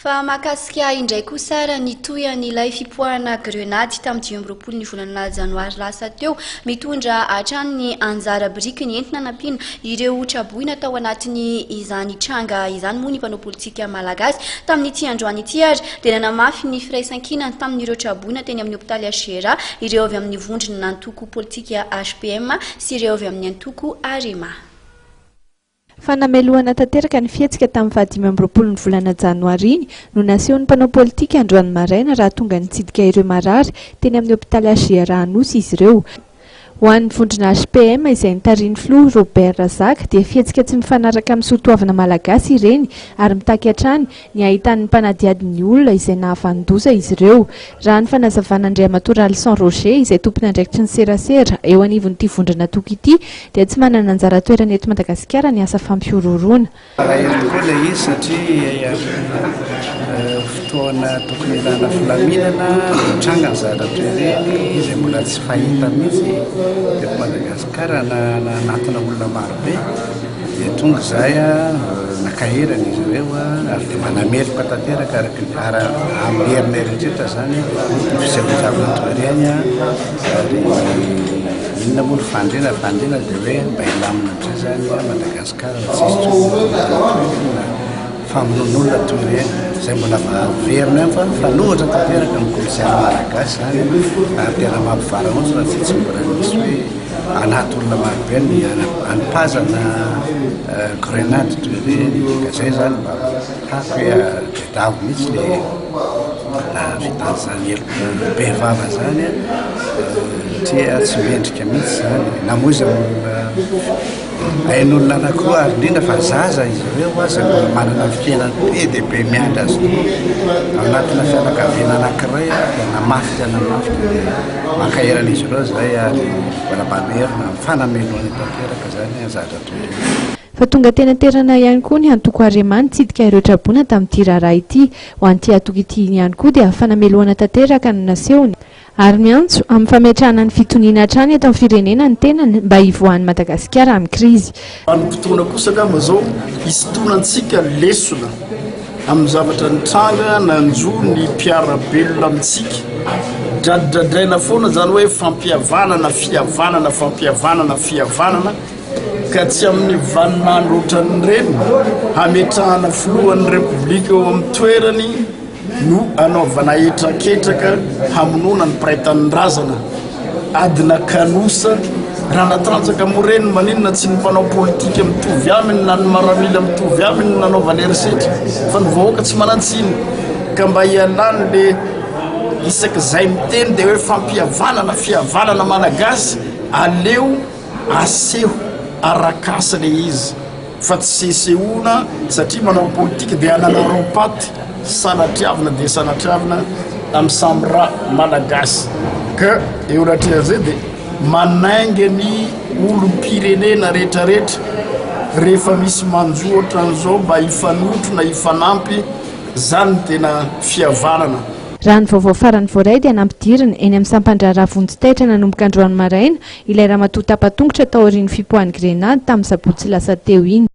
Fa mahakasika indray kosa ary ny tohin'ilay fipoahana grenady tamin'ny 25 ny volana janoary lasa teo, mitondra hatrany ny anjara birikiny entina nampiana ireo traboina tao anatin'ny izany tranga izany moa ny mpanao politika malagasy. Tamin'ity androany ity ary dia nanamafy ny firaisankinany tamin'ireo traboina teny amin'ny hopitaly HJRA ireo avy amin'ny vondrona antoko politika HPM sy ireo avy amin'ny antoko Arema. Fanamelohana tanteraka ny fihetsika tamin'ny faha 25 ny volana janoary iny no nasehon'ny mpanao politika androany maraina raha tonga nitsidika ireo marary teny amin'ny hopitaly HJRA Anosy izy ireo. Ho an'ny vondrona HPM izay notarihin'ny filoha Robert Razaka dia fihetsika tsy mifanaraka amin'ny soatoavina malagasy ireny ary mitaky hatrany ny hahitan'ny mpanadihady ny olona izay nahavanon-doza izy ireo. Raha ny fanazavan'Andriamatoa Ralison Roger izay tompon'andraikitry ny serasera eo anivon'ity vondrona antoko ity dia tsy manana anjara toerana eto Madagasikara ny asa fampihorohoroana. Malahelo tokoa ilay izy satria fotoana tokony hilana filaminana no nitranga ny zavatra toy ireny izay mbola tsy fahita mihitsy teto Madagasikara na anatina olona marobe dia tonga izahay nankaherana izy ireo ary dia manameloka tanteraka araka ny ara amin'ny herinay rehetra izany ny fisehoan-javatra toy ireny ary inona moa ny fandriana fandriana dia hoe mba hilamina amin'izay izany Madagasikara tsy hisy intsony na famonoan'olona toy ireny izay mbola averina ihany fa mifanohitra tanteraka amin'ny kolontsaina malagasy izany ary tena mampivarahontsana satria tsy mbola nisy hoe anaty olona marobe ny anipazana grenade toy ireny ka izay izany mba hako hoe tadiavo mihitsy le nahavitana izany heloka be vava izany satria tsy mendrika mihitsy izany namoizana olona ain'olona anankiroa ary indrindra fa zaza izy ireo aza mbola manana fiainana be dia be miandry azy tokoa ao anatina fianakaviana anankiray tena mafy tena mafy dia mankahery an'izy ireo izay ary mbola mamerina amin'ny fanamelohana tanteraka izany zavatra toy ireny. Fa tonga teny an-toerana ihany koa ny antoko Arema nitsidika ireo traboina tamin'ity raharaha ity. Ho an'ity antoko ity ihany koa dia fanamelohana tanteraka no nasehony, ary miantso amin'ny fametrahana ny fitoniana hatrany eto amin'ny firenena ny tenany mba hivoahan'i Madagasikara amin'ny krizy. Vanim-potoana kosa angamba izao hisintonantsika lesona amin'ny zavatra nitranga nanjo ny mpiara-belona amintsika. Dradradraina foana izany hoe fampihavanana, fihavanana, fampihavanana, fihavanana, ka tsy amin'ny vaninandro ohatran'ireny hametrahana filohan'ny Repoblika eo amin'ny toerany no anaovana hetraketraka hamonoana ny mpiray tanindrazana. Adina kanosa, raha natanjaka moa ireny maninona tsy ny mpanao politika mitovy aminy na ny maramila mitovy aminy no nanaovana herisetra fa ny vahoaka tsy manan-tsiny ka mba hialany le isak'izay miteny dia hoe fampihavanana fihavanana malagasy aleo aseho arak'asa le izy fa tsy sesehoana satria manao politika dia hanana paty sanatriavina dia sanatriavina amin'ny samy ra malagasy ka eo anatrehan'izay dia manainga ny olom-pirenena rehetrarehetra rehefa misy manjo ohatran'izao mba hifanotrona hifanampy zany ny tena fihavanana. Raha ny vaovao farany voaray dia nampidirina eny amin'ny sampan-draharaha vonjy taitra nanomboka androany maraina ilay ramatoa tapa-tongotra taorian'ny fipoahan'ny grenady tamin'ny sabotsy lasa teo iny.